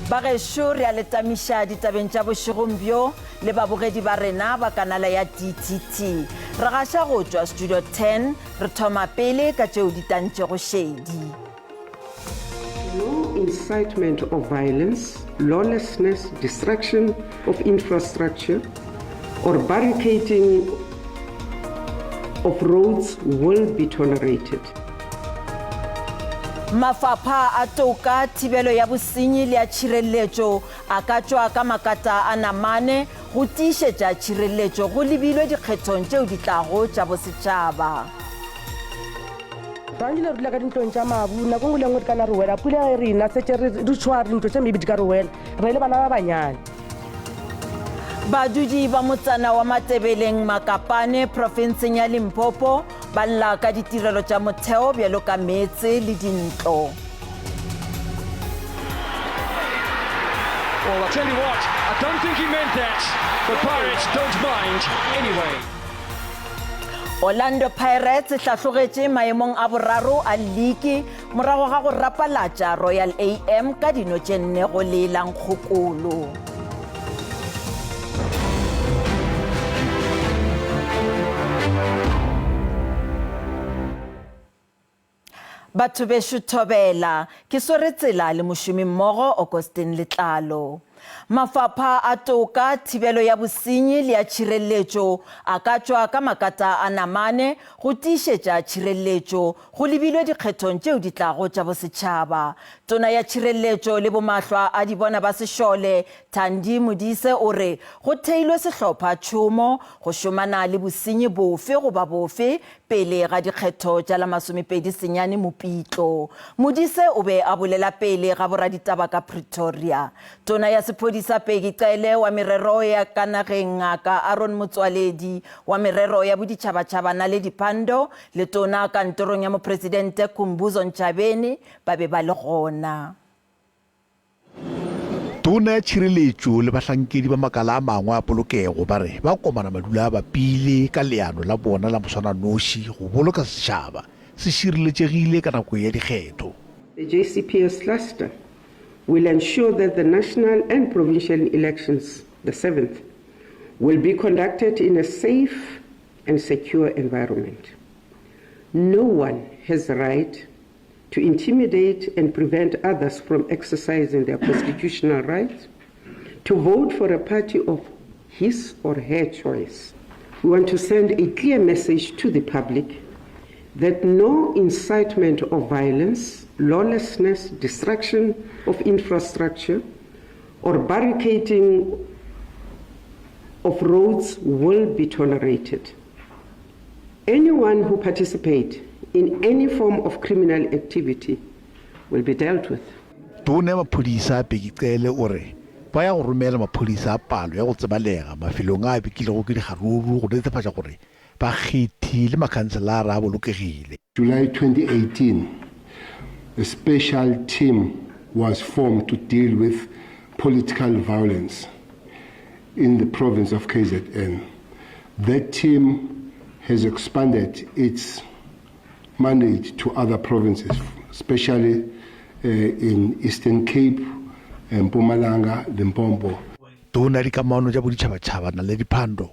Bagešo re a le tamiša ditabeng tša bošegong bjo le babogedi ba rena ba kanala ya DTT. Re gaša go tšwa Studio 10, re thoma pele ka tšeo di tantšego šedi. No incitement of violence, lawlessness, destruction of infrastructure or barricading of roads will be tolerated. Mafapha a toka, thibelo ya bosenyi le a tšhireletšo a ka tšwa ka makata a namane go tiišetša tšhireletšo go lebilwe dikgethong tšeo di tlago tša bosetšhaba. Bangile re dula ka dintlong tša mabu, nako nngwe le nngwe re ka na re wela. Pula ge re ena setše re re tšhoga dintlo tše maybe di ka re wela. Re le bana ba banyane. Badudi ba motsana wa Matebeleng Makapane profenseng ya Limpopo ba lla ka ditirelo tša motheo bjalo ka meetse le dintlo. Well, I tell you what, I don't think he meant that, but Pirates don't mind anyway. Orlando Pirates e hlahlogetše maemong a boraro a liki morago ga go rapalatša Royal AM ka dino tše nne go lee la nkgokolo. Batho bešo thobela, ke swere tsela le mošomimmogo Augustine Letlalo. Mafapha a toka, thibelo ya bosenyi le ya tšhireletšo a ka tšwa ka makata a namane go tiišetša tšhireletšo go lebilwe dikgethong tšeo di tlago tša bosetšhaba. Tona ya Tšhireletšo le Bomahlwa a Dibona ba Sešole, Thandi Modise o re go theilwe sehlopha tšhomo go šomana le bosenyi bofe goba bofe pele ga dikgetho tša la masomepedi senyane Mopitlo. Modise o be a bolela pele ga boraditaba ka Pretoria. Tona ya Sephodisa Peggy Cele, wa Merero ya ka Nageng Ngaka Aaron Motsoaledi, wa Merero ya Boditšhabatšhaba Naledi Pandor le Tona Kantorong ya Mopresidente Khumbudzo Ntshavheni ba be ba le gona. Tona ya Tšhireletšo le bahlankedi ba makala a mangwe a polokego ba re ba komana madula a bapile ka leano la bona la moswananoši go boloka setšhaba se šireletšegile ka nako ya dikgetho. The JCPS cluster will ensure that the national and provincial elections, the seventh, will be conducted in a safe and secure environment. No one has the right to intimidate and prevent others from exercising their constitutional rights to vote for a party of his or her choice. We want to send a clear message to the public that no incitement of violence, lawlessness, destruction of infrastructure, or barricading of roads will be tolerated. Anyone who participate in any form of criminal activity will be dealt with. Tona ya maphodisa Bheki Cele o re ba ya go romela maphodisa a palo ya go tsebalega mafelong a a bikilego ke dikgaruru go netefatša gore bakgethi le makhanselara a bolokegile. July 2018, a special team was formed to deal with political violence in the province of KZN. That team has expanded its mandate to other provinces, especially uh, in Eastern Cape, Mpumalanga, Limpopo. Tona ya dikamano tša boditšhabatšhaba Naledi Pandor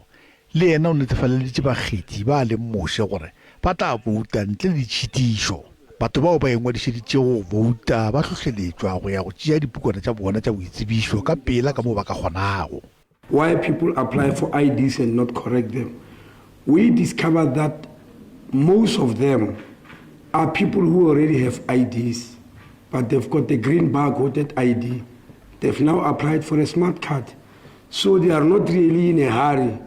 Le yena o netefaleditše bakgethi ba leng moše gore ba tla bouta ntle le ditšhitišo. Batho bao ba ingwadišeditšego go bouta ba hlohleletšwa go ya go tšea dipukwana tša bona tša boitsebišo ka pela ka moo ba ka kgonago. Why people apply for IDs and not correct them, we discovered that most of them are people who already have IDs but they've got the green barcoded ID. They've now applied for a smart card. So they are not really in a hurry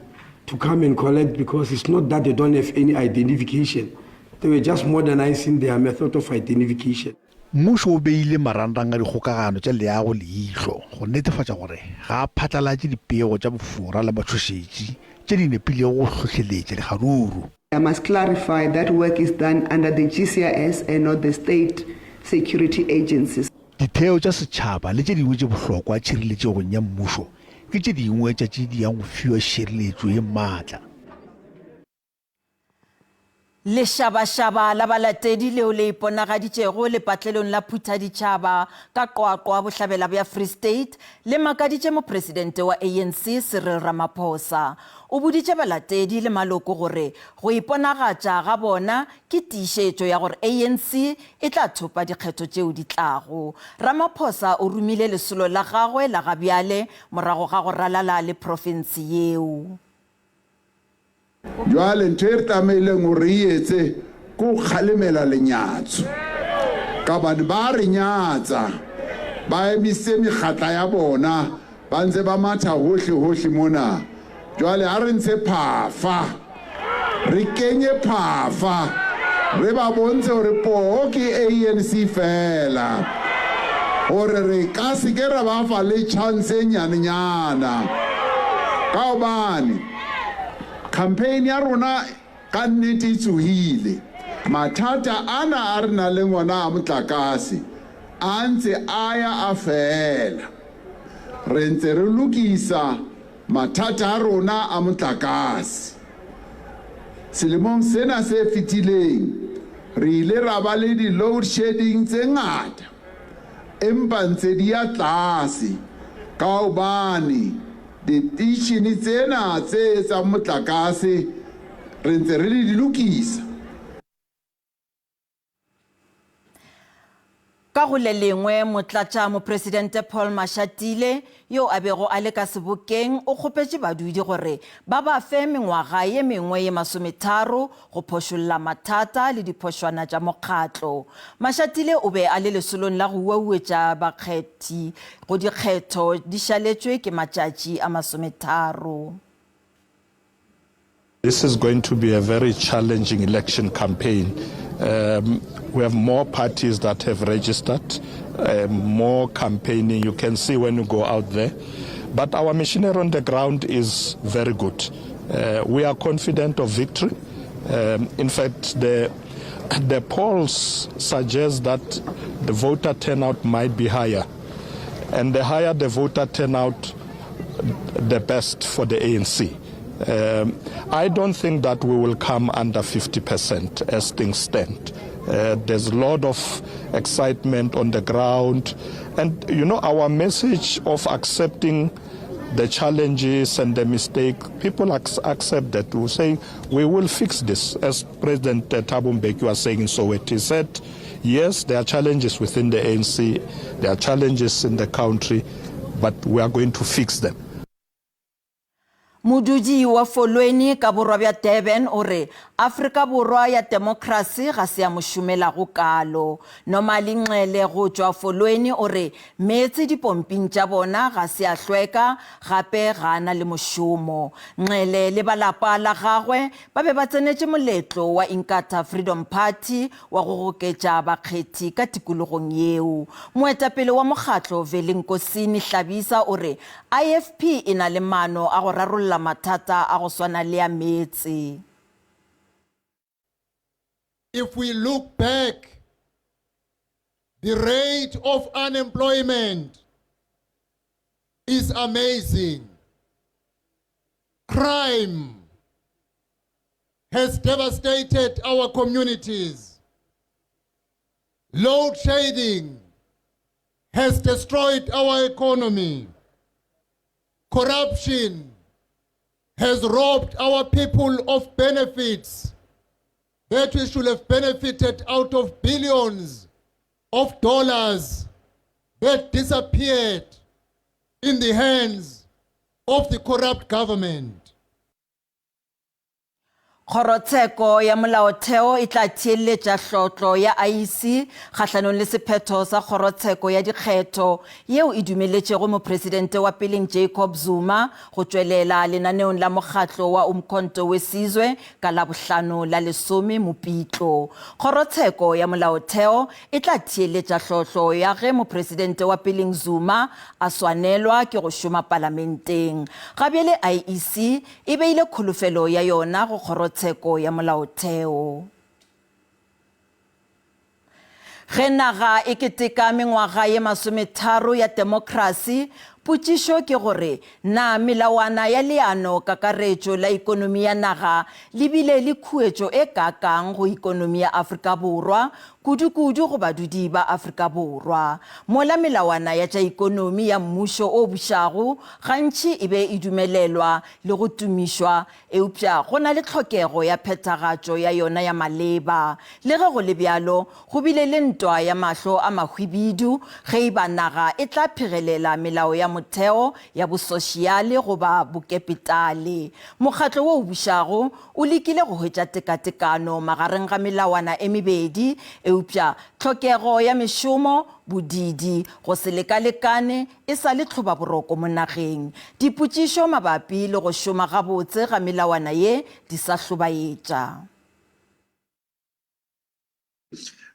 to come and collect because it's not that they don't have any identification. They were just modernizing their method of identification. Mmušo o beile marangrang a dikgokagano tša leago leihlo go netefatša gore ga a phatlalatše dipego tša bofora le matšhošetši tše di nepilego go hlohleletša dikgaruru. I must clarify that work is done under the GCIS and not the state security agencies. Ditheo tša setšhaba le tše dingwe tše bohlokwa tšhireletšegong ya mmušo ke tše dingwe tša tše di yang go fiwa šireletšo ye maatla. Lešabašaba la balatedi leo le iponagaditšego lepatlelong la Phuthaditšhaba ka Qwaqwa bohlabela bja Free State le makaditše mopresidente wa ANC Cyril Ramaphosa. O boditše balatedi le maloko gore go iponagatša ga bona ke tiišetšo ya gore ANC e tla thopa dikgetho tšeo di tlago. Ramaphosa o romile lesolo la gagwe la gabjale morago ga go ralala le profense yeo. Jwale ntho e re tlamehileng gore re e etse ke go kgalemela lenyatso, ka gobane ba re nyatsa, ba emisitse mekgatla ya bona, ba ntse ba matha hohle hohle mona. Jwale a re ntshe phafa, re kenye phafa, re ba bontshe gore poo ke ANC fela, gore re ka se ke ra ba fa le chance e nyanenyana, ka gobane Campaign ya rona ka nnete e tsohile. Mathata ana a re nang le ona a motlakase a ntse a ya a fela. Re ntse re lokisa mathata a rona a motlakase. Selemong sena se fetileng re ile ra ba le di-load shedding tse ngata empa ntse di ya tlase ka hobane Diteishene tsena tse etsang motlakase re ntse re di lokisa. Ka go le lengwe, Motlatšamopresidente Paul Mashatile, yo a bego a le ka sebokeng, o kgopetše badudi gore ba ba fe mengwaga ye mengwe ye masometharo go phošolla mathata le diphošwana tša mokgatlo. Mashatile o be a le lesolong la go uauetša bakgethi go dikgetho di šaletšwe ke matšatši a masometharo. This is going to be a very challenging election campaign. Um, we have more parties that have registered, um, more campaigning. You can see when you go out there. But our machinery on the ground is very good. Uh, we are confident of victory. Um, in fact, the, the polls suggest that the voter turnout might be higher. And the higher the voter turnout, the best for the ANC. Um, I don't think that we will come under 50% as things stand. Uh, there's a lot of excitement on the ground. And, you know, our message of accepting the challenges and the mistake, people ac accept that. We're saying we will fix this, as President uh, Thabo Mbeki was saying in Soweto. He said, yes, there are challenges within the ANC, there are challenges in the country, but we are going to fix them. Modudi wa Folweni ka borwa bja Durban o re Afrika Borwa ya temokrasi ga se ya mo šomela go kalo. Nomali Nxele go tšwa Folweni o re meetse dipomping tša bona ga se a hlweka gape ga a na le mošomo. Nxele le ba lapa la gagwe ba be ba tsenetše moletlo wa Inkatha Freedom Party wa go goketša bakgethi ka tikologong yeo. Moetapele wa mokgatlo Veli Nkosini Hlabisa o re IFP e na le maano a go rarolla mathata a go swana le a meetse. If we look back, the rate of unemployment is amazing. Crime has devastated our communities. Load shedding has destroyed our economy. Corruption has robbed our people of benefits that we should have benefited out of billions of dollars that disappeared in the hands of the corrupt government. Kgorotsheko ya Molaotheo e tla theeletša hlotlo ya IEC kgahlanong le sephetho sa Kgorotsheko ya Dikgetho yeo e dumeletšego Mopresidente wa peleng Jacob Zuma go tšwelela lenaneong la mokgatlo wa Umkhonto we Sizwe ka Labohlano la lesome Mopitlo. Kgorotsheko ya Molaotheo e tla theeletša hlotlo ya ge Mopresidente wa peleng Zuma a swanelwa ke go šoma Palamenteng. Gabjale IEC E beile kholofelo ya yona go Kgorotsheko ya Molaotheo. Ge naga e keteka mengwaga ye masometharo ya temokrasi, Potšišo ke gore, na melawana ya leano kakaretšo la ikonomi ya naga le bile le khuetšo e kaakang go ikonomi ya Afrika Borwa, kudukudu go badudi ba Afrika Borwa? Mola melawana ya tša ikonomi ya mmušo o bušago gantši e be e dumelelwa le go tumišwa, eupša go na le tlhokego ya phethagatšo ya yona ya maleba. Le ge go le bjalo, go bile le ntwa ya mahlo a mahwibidu ge e ba naga e tla phegelela melao ya motheo ya bosošiale goba bokepitale. Mokgatlo wo o bušago o lekile go hwetša tekatekano magareng ga melawana e mebedi, eupša tlhokego ya mešomo, bodiidi, go se lekalekane e sa le tlhobaboroko mo nageng. Dipotšišo mabapi le go šoma gabotse ga melawana ye di sa hlobaetša.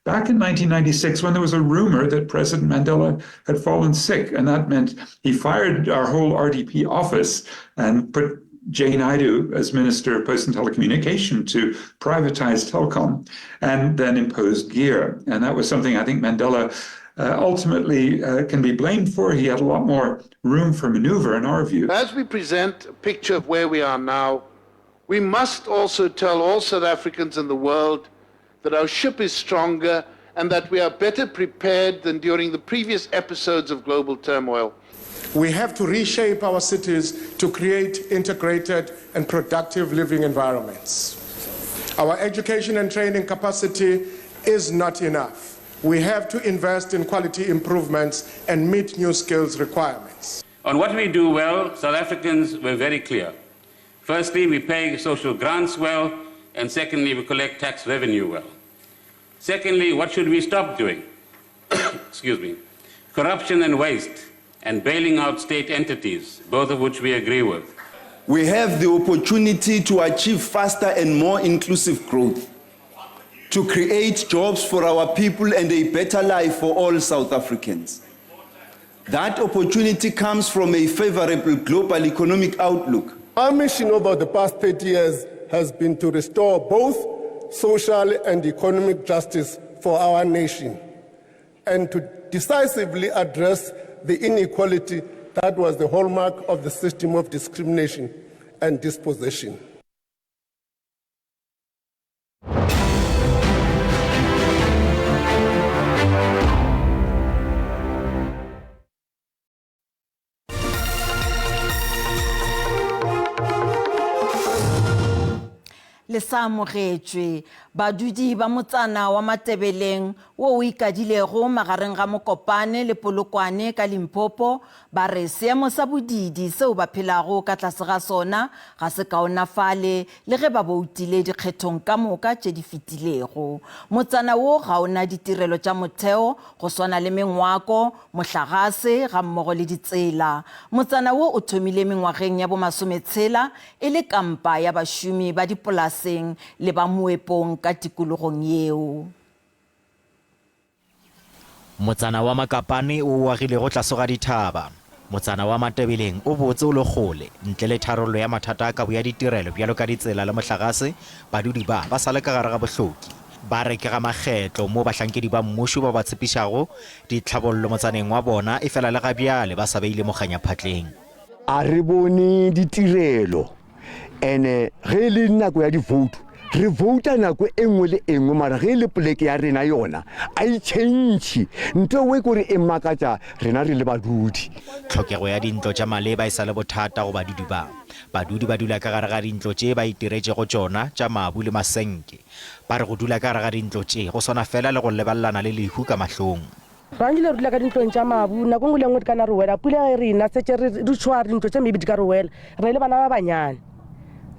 Back in 1996, when there was a rumor that President Mandela had fallen sick, and that meant he fired our whole RDP office and put Jay Naidoo as Minister of Post and Telecommunication to privatize Telkom and then imposed gear. And that was something I think Mandela uh, ultimately uh, can be blamed for. He had a lot more room for maneuver, in our view. As we present a picture of where we are now, we must also tell all South Africans in the world that our ship is stronger and that we are better prepared than during the previous episodes of global turmoil. We have to reshape our cities to create integrated and productive living environments. Our education and training capacity is not enough. We have to invest in quality improvements and meet new skills requirements. On what we do well, South Africans were very clear. Firstly, we pay social grants well, and secondly, we collect tax revenue well. Secondly, what should we stop doing? Excuse me. Corruption and waste, and bailing out state entities, both of which we agree with. We have the opportunity to achieve faster and more inclusive growth, to create jobs for our people and a better life for all South Africans. That opportunity comes from a favorable global economic outlook. Our mission over the past 30 years has been to restore both social and economic justice for our nation and to decisively address the inequality that was the hallmark of the system of discrimination and dispossession. Le sa amogetšwe. Badudi ba motsana wa Matebeleng wo o ikadilego magareng ga Mokopane le Polokwane ka Limpopo Ba re seemo sa bodiidi seo ba phelago ka tlase ga sona ga se kaonafale le ge ba boutile dikgethong ka moka tše di fetilego. Motsana wo ga o na ditirelo tša motheo go swana le mengwako, mohlagase gammogo le ditsela. Motsana wo o thomile mengwageng ya bomasometshela e le kampa ya bašomi ba dipolaseng le ba moepong ka tikologong yeo. Motsana wa Makapane wo o agilego tlase ga dithaba. Motsana wa Matebeleng o botse o le kgole. Ntle le tharollo ya mathata a kabo ya ditirelo bjalo ka ditsela le mohlagase, badudi ba ba sa le ka gare ga bohloki. Ba re ke ga makgetlo moo bahlankedi ba mmušo ba ba tshepišago ditlhabollo motsaneng wa bona efela le ga bjale ba sa beile mokganya phatleng. A re bone ditirelo. Ene ge e le nako ya di-vote re vouta nako e nngwe le e nngwe mara ge e le poleke ya rena yona a e change ntho ewe kore e makatša rena re le badudi. Tlhokego ya dintlo tša maleba e sa le bothata go badudi ba. Badudi ba dula ka gare ga dintlo tše ba itiretšego tšona tša mabu le masenke. Ba re go dula ka gare ga dintlo tše go swana fela le go lebalelana le lehu ka mahlong. Ra nkile re dula ka dintlong tša mabu, nako nngwe le nngwe di ka na re wela. Pula ge e re na setše re re tšhoga dintlo tše maybe di ka re wela. Re le bana ba banyane.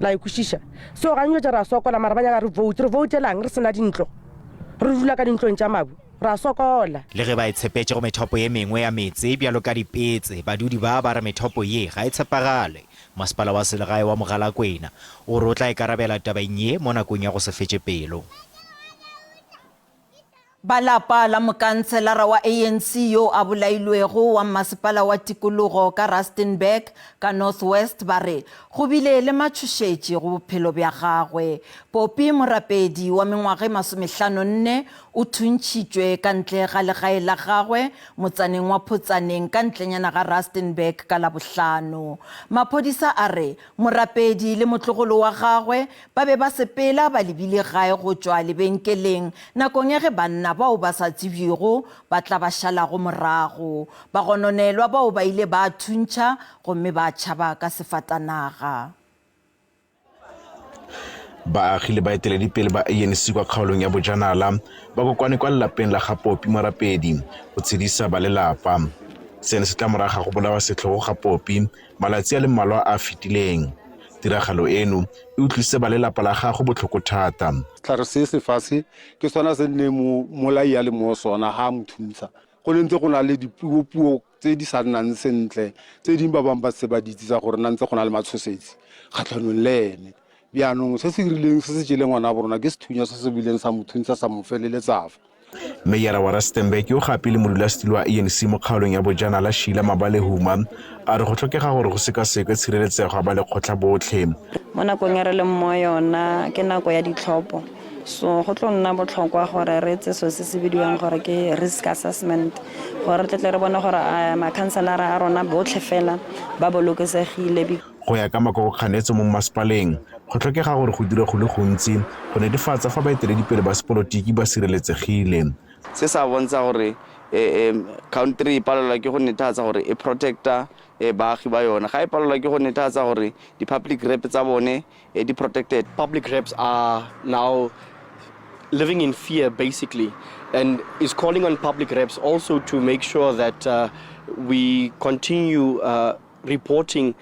La e kwešiša? So ga ntše ra sokola mara ba nyaka re vote. Re voutelang re se na dintlo? Re dula ka dintlong tša mabu. Ra sokola. Le ge ba e tshepetše go methopo ye mengwe ya meetse bjalo ka dipetse, badudi ba ba re methopo ye ga e tshepagale. Masepala wa selegae wa Mogalakwena o re o tla ikarabela tabeng ye mo nakong ya go se fetše pelo. Ba lapa la mokanselara wa ANC yo a bolailwego wa mmasepala wa tikologo ka Rustenburg ka North West ba re go bile le matšhošetši go bophelo bja gagwe. Poppy Morapedi wa mengwaga e masomehlano-nne o thuntšhitšwe ka ntle ga legae la gagwe motsaneng wa Photsaneng ka ntlenyana ga Rustenburg ka Labohlano. Maphodisa a re Morapedi le motlogolo wa gagwe ba be ba sepela ba lebile gae go tšwa lebenkeleng nakong ya ge banna bao ba sa tsebjego ba tla ba šalago morago. Bagononelwa bao ba ile ba thuntšha gomme ba tšhaba ka sefatanaga. Baagi le baeteledipele ba ANC kwa kgaolong ya Bojanala ba kokwane kwa lelapeng la ga Popi Morapedi go tshedisa ba lelapa. Seno se tla morago ga go bolawa setlhogo ga Popi malatsi a le mmalwa a a fetileng. Tiragalo eno e utlwisitse ba lelapa la gagwe botlhoko thata. Setlhare se se fatshe ke sona se nne mmolai a le mo sona ha a mo thuntsha. Go ne ntse go na le dipuopuo tse di sa nnang sentle, tse dingwe ba bangwe ba setse ba di itse tsa gore na ntse go na le matshosetsi kgatlhanong le ene. Bjaanong se se rileng se se jeleng ngwana bo rona ke sethunya se se bileng sa mo thuntsha sa mo feleletsa fa. Meyara wa Rustenburg yo gape e le modulasetilo wa ANC mo kgaolong ya Bojanala Sheila Mabalehuma a re go tlhokega gore go sekasekwe tshireletsego ya balekgotlha botlhe. Mo nakong e re leng mo yona ke nako ya ditlhopho, so go tlo nna botlhokwa gore re etse selo se se bidiwang gore ke risk assessment gore re tle re bone gore a makhanselara a rona botlhe fela ba bolokesegile. Go ya ka makokokganetso mo mmasepaleng, go tlhokega gore go dirwe go le gontsi go netefatsa fa baeteledipele ba sepolotiki ba sireletsegile. Se sa bontsha gore country e palelwa ke go netefatsa gore e protecta baagi ba yona. Ga e palelwa ke go netefatsa gore di-public rep tsa bone di protected. Public reps are now living in fear basically, and is calling on public reps also to make sure that we continue reporting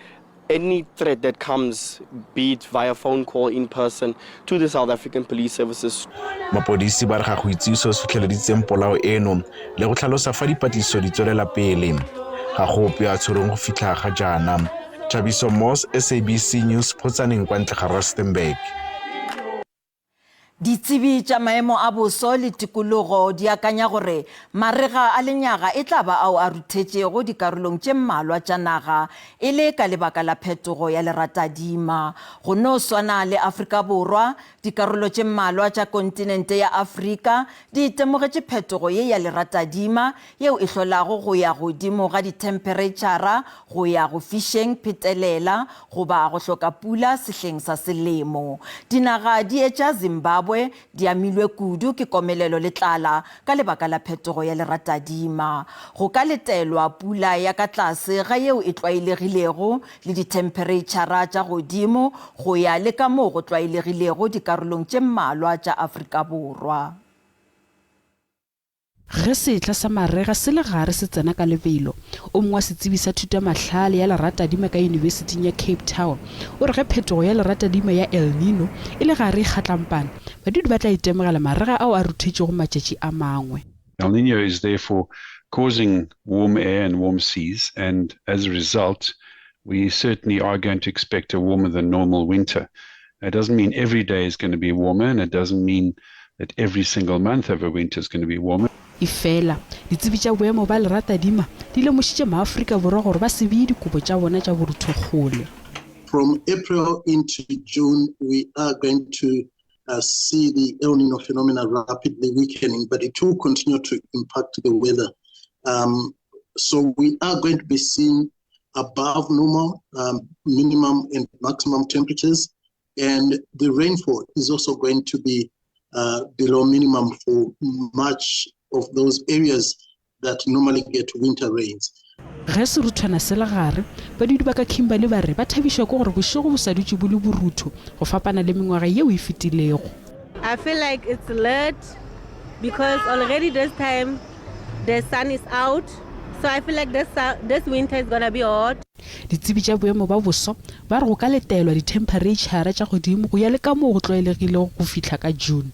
any threat that comes, be it via phone call, in person, to the South African Police Services. Mapodisi ba re ga go itsewe seo se tlhotlheleditseng polao eno le go tlhalosa fa dipatlisiso di tswelela pele. Ga go ope yo a tshwerweng go fitlha ga jaana. Thabiso Moss, SABC News, Photsaneng kwa ntle ga Rustenburg. Ditsebi tša maemo a boso le tikologo di akanya gore marega a lenyaga e tla ba ao a ruthetšego dikarolong tše mmalwa tša naga e le ka lebaka la phetogo ya leratadima. Go no swana le Afrika Borwa, dikarolo tše mmalwa tša kontinente ya Afrika di itemogetše phetogo ye ya leratadima yeo e hlolago go ya godimo ga dithemphereitšhara go ya go fišeng phetelela goba go hloka pula sehleng sa selemo. Dinaga di etša Zimbabwe di amilwe kudu ke komelelo le tlala ka lebaka la phetogo ya leratadima. Go ka letelwa pula ya ka tlase ga yeo e tlwaelegilego le dithemphereitšhara tša godimo go ya le ka moo go tlwaelegilego dikarolong tše mmalwa tša Afrika Borwa. Ge sehla sa marega se le gare se tsena ka lebelo, o mongwe wa setsebi sa thutamahlale ya leratadima ka Yunibesithing ya Cape Town o re ge phetogo ya leratadima ya El Niño e le gare e kgatlampana, badudi ba tla itemogela marega ao a ruthetšego matšatši a mangwe. El Niño is therefore causing warm air and warm seas and as a result we certainly are going to expect a warmer than normal winter. It doesn't mean every day is going to be warmer and it doesn't mean that every single month of a winter is going to be warmer. Efela, ditsebi tša boemo ba leratadima di lemošitše maAfrika Borwa gore ba se bee dikobo tša bona tša borutho kgole. From April into June, we are going to uh, see the El Nino phenomena rapidly weakening, but it will continue to impact the weather. Um, so we are going to be seeing above normal um, minimum and maximum temperatures, and the rainfall is also going to be uh, below minimum for much of those areas that normally get winter rains. Ge seruthwana se le gare, badudi ba ka Kimberley ba re ba thabišwa ke gore bošego bo sa dutše bo le borutho go fapana le mengwaga yeo e fetilego. I feel like it's late because already this time the sun is out so I feel like this, this winter is gonna be hot. Ditsebi tša boemo ba boso ba re go ka letelwa dithemphereitšhara tša godimo go ya le ka moo go tlwaelegilego go fihla ka June.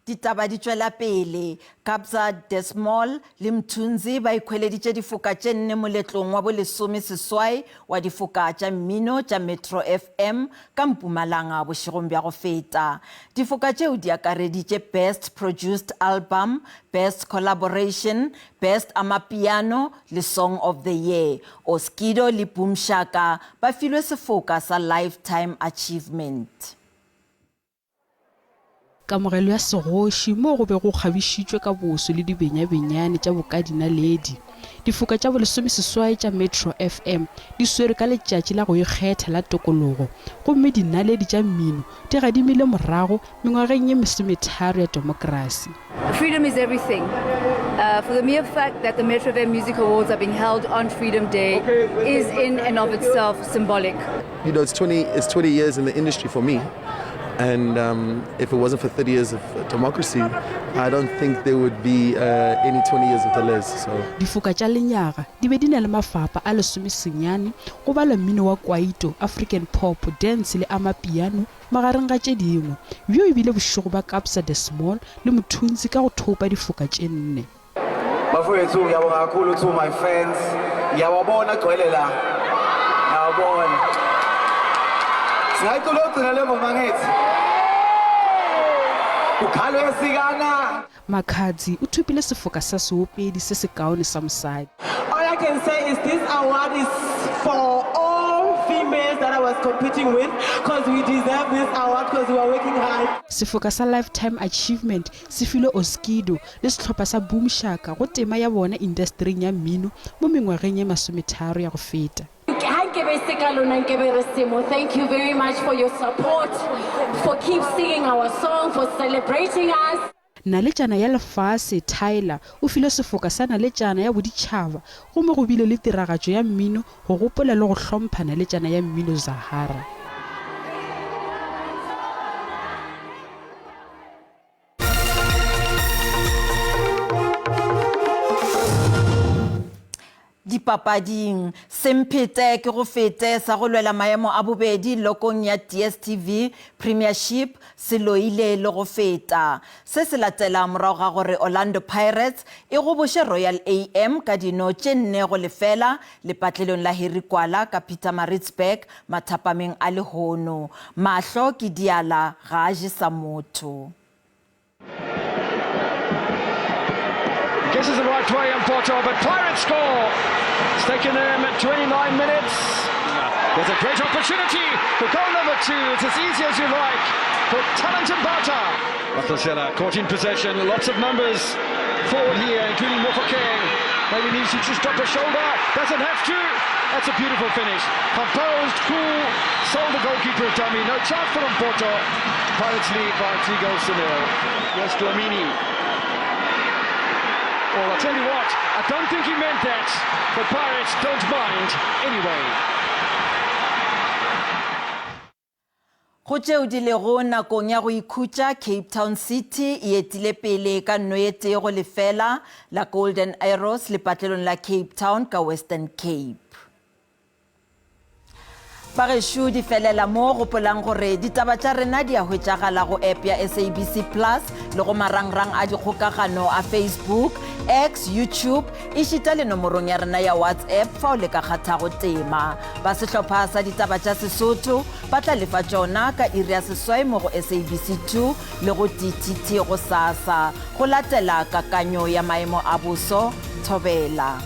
Ditaba di tšwela pele. Kabza De Small le Mthunzi ba ikhweleditše difoka tše nne moletlong wa bolesome seswai wa difoka tša mmino tša Metro FM ka Mpumalanga bošegong bja go feta. Difoka tšeo di akareditše Best Produced Album, Best Collaboration, Best Amapiano le Song of the Year. Oskido le Boom Shaka ba filwe sefoka sa Lifetime Achievement. Kamogelo ya segoši moo go bego go kgabišitšwe ka boso le dibenyabenyane tša bokadinaledi. Difoka tša bolesomeseswai tša Metro FM di swerwe ka letšatši la go ikgetha la tokologo gomme dinaledi tša mmino di gadimile morago mengwageng ye mesometharo ya temokrasi. Freedom is everything. Uh, for the mere fact that the Metro FM Music Awards are being held on Freedom Day is in and of itself symbolic. You know, it's 20, it's 20 years in the industry for me. And um, if it wasn't for 30 years of democracy, I don't think there would be uh, any 20 years of delays. So. Difoka tša lenyaga di be di na le mafapa a lesomesenyane go balwa mmino wa kwaito, African pop, dance le amapiano magareng ga tše dingwe. Bjo e bile bošego bja Kabza De Small le Mthunzi ka go thopa difoka tše nne. Bafowethu ngiyabonga kakhulu to my fans. Ngiyawabona agcwele la. Ngiyawabona. Singayicula ogcina le ngoma ngithi. Kukhalo esikana. Makhadzi o thopile sefoka sa seopedi se sekaone sa mosadi. All I can say is this award is for all females that I was competing with cause we deserve this award cause we are working hard. Sefoka sa Lifetime Achievement se filwe Oskido le sehlopha sa Boom Shaka go tema ya bona indastering ya mmino mo mengwageng ye masometharo ya go feta. Ha nkebe e se ka lona nkebe re se mo. Thank you very much for your support, for keep singing our song, for celebrating us. Naletšana ya Lefase, Tyla, o filwe sefoka sa Naletšana ya Boditšhaba gomme go bile le tiragatšo ya mmino go gopola le go hlompha naletšana ya mmino Zahara. Dipapading, Semphete ke go fete sa go lwela maemo a bobedi lokong ya DStv Premiership se loile le go feta. Se se latela morago ga gore Orlando Pirates e goboše Royal AM ka dino tše 4-0 lepatlelong la Harry Kwala ka Pietermaritzburg mathapameng a lehono. Mahlo ke diala ga a je sa motho. Guesses the right way on Porto, but Pirates score. It's taken them 29 minutes. There's a great opportunity for goal number two. It's as easy as you like for Talent Bata. Matosela caught in possession. Lots of numbers forward here, including Mofokeng. Maybe needs to just drop a shoulder. Doesn't have to. That's a beautiful finish. Composed, cool, sold the goalkeeper a dummy. No chance for Mpoto. Pirates lead by three goals to nil. Yes, Dlamini. Well, I'll tell you what, I don't think he meant that, but Pirates don't mind anyway. Go tšeo di lego nakong ya go ikhutša, Cape Town City e etile pele ka nno ye tee go lefela la Golden Arrows lepatlelong la Cape Town ka Western Cape. Bagešo di felela mo, gopolang gore ditaba tša rena di a hwetšagala go app ya SABC Plus le go marangrang a dikgokagano a Facebook, X, YouTube ešita le nomorong ya rena ya WhatsApp fao le ka kgathago tema. Ba sehlopha sa ditaba tša Sesotho ba tla lefa tšona ka iri ya seswai mo go SABC 2 le go DTT gosasa, go latela kakanyo ya maemo a boso. Thobela.